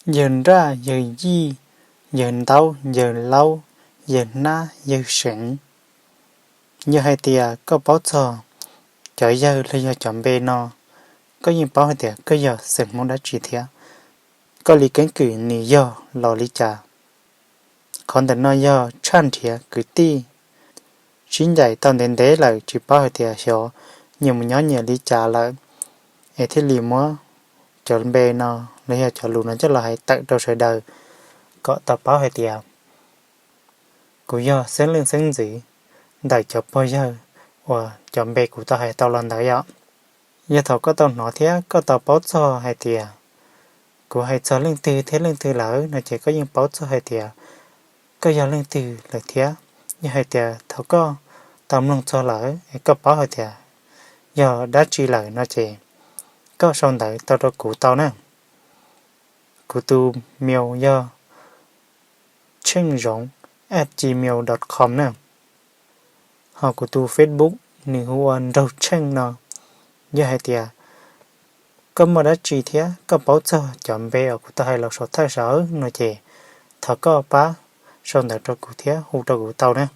yawg nraj, yawg yij, yawg ntaub, yawg laub, yawg hnab, yawg seev. Yog hais tias koj paub txog cov yawg los yog cov npe no, koj yeej paub hais tias koj yog xeem Hmoob dab tsi thiab koj li keeb kwm nws yog los li cas. Qhov ntawm no yog tshaj nrhiav kwv tij sib ncaim tau ntev ntev lawm tsis paub hais tias xyov nyias mus nyob nyias li cas lawm, es thiaj li muab cov npe no los yog cov lus no coj los hais tawm rau sawv daws kom tau paub hais tias kuv yog xeeb leej xeeb ntxwv ntawm cov pog yawg uas cov npe kuv tau hais tau los ntawd yom. Yog thaum koj tau hnov thiab koj tau paub txog hais tias kuv hais txog leej twg thiab leej twg lawm no ces koj yeej paub txog hais tias koj yog leej twg lawm thiab. Yog hais tias thaum koj tau mloog txog lawm es koj paub hais tias yog dab tsi lawm no ces koj sau ntawv tau rau kuv tau na. Kuv tus mail yog tsheej zoov at gmail dot com na. Ho kuv tus Facebook nws hu ua Nraug Tsheej no. Yog hais tias koj muaj dab tsi thiab koj paub txog cov npe uas kuv tau hais los saum thawj saud no ces thov koj pab sau ntawv rau kuv thiab hu rau kuv tau na.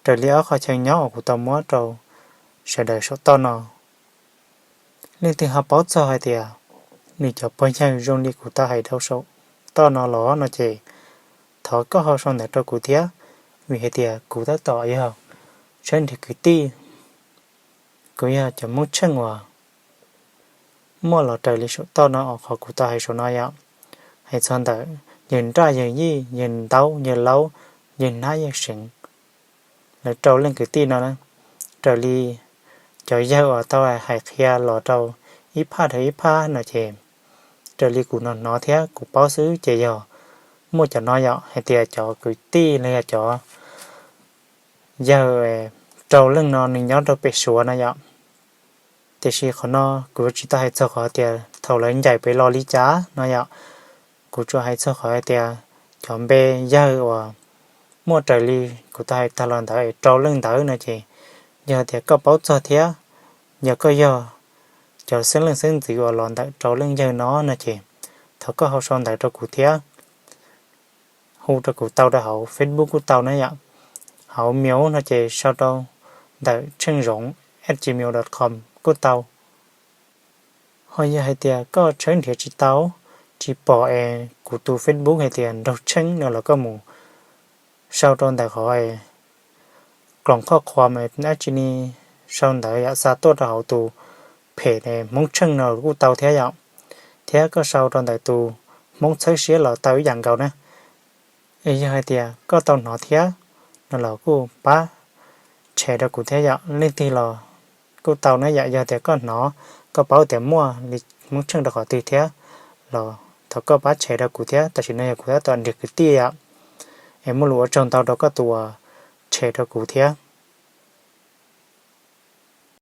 Raws li ob qhov chaw nyob uas kuv tau muab rau sawv daws saum toj no, leej twg ho paub txog hais tias nws cov pog yawg zoo li kuv tau hais rau saum toj no los no ces thov koj ho sau ntawv rau kuv thiab, vim hais tias kuv tab tom yog tshawb nrhiav kwv tij, kuv yog cov Hmoob Tsheej uas muaj los raws li saum toj no uas qhov kuv tau hais saum no yom. Hais txog ntawm yawg nraj, yawg yij, yawg ntaub, yawg laub, yawg hnab, yawg seev, lawv rau leej kwv tij no na, raws li cov yawg uas tau hais qhia los rau ib phaj dhau ib phaj no ces raws li kuv hnov hnov thiab kuv paub xwb ces yog muaj cov no yom, hais tias cov kwv tij los yog cov yawg rau leej no nws nyob rau pem Suav no yom. Tiam sis qhov no kuv tsis tau hais txog qhov tias thaum lawv ncaim pem los li cas no yom. Kuv tsuas hais txog qhov hais tias cov npe yawg uas muaj raws li kuv tau hais tag los ntawd es rau leej ntawd no ces yog tias koj paub txog thiab, yog koj yog cov xeeb leej xeeb ntxwv uas los ntawm rau leej yawg no no ces thov koj ho sau ntawv rau kuv thiab, hu rau kuv tau rau hauv Facebook kuj tau na yom. Hauv mail no ces sau rau ntawm tsheej zoov at gmail dot com kuj tau. Ho yog hais tias koj tshawb nrhiav tsis tau, tsis pom es kuv tus Facebook hais tias Nraug Tsheej no los koj mus sau rau ntawm qhov kloom qhoj qhuas mas dab tsi ni, sau ntawv yom xa tuaj rau hauv tus phem Hmoob Tsheej no kuj tau thiab yom. Thiab koj sau rau ntawm tus Hmoob txhawb siab los tau ib yam nkaus na. Es yog hais tias koj tau hnov thiab no los kuj pab share rau kuv thiab yom, leej twg los kuj tau na yom. Yog tias koj hnov, koj paub tias muaj li Hmoob Tsheej rau qhov twg thiab los thov koj pab share rau kuv thiab, tam sim no yog kuv tab tom nrhiav kwv tij yom. Es muaj lus ua tsaug ntau rau koj tus uas share rau kuv thiab.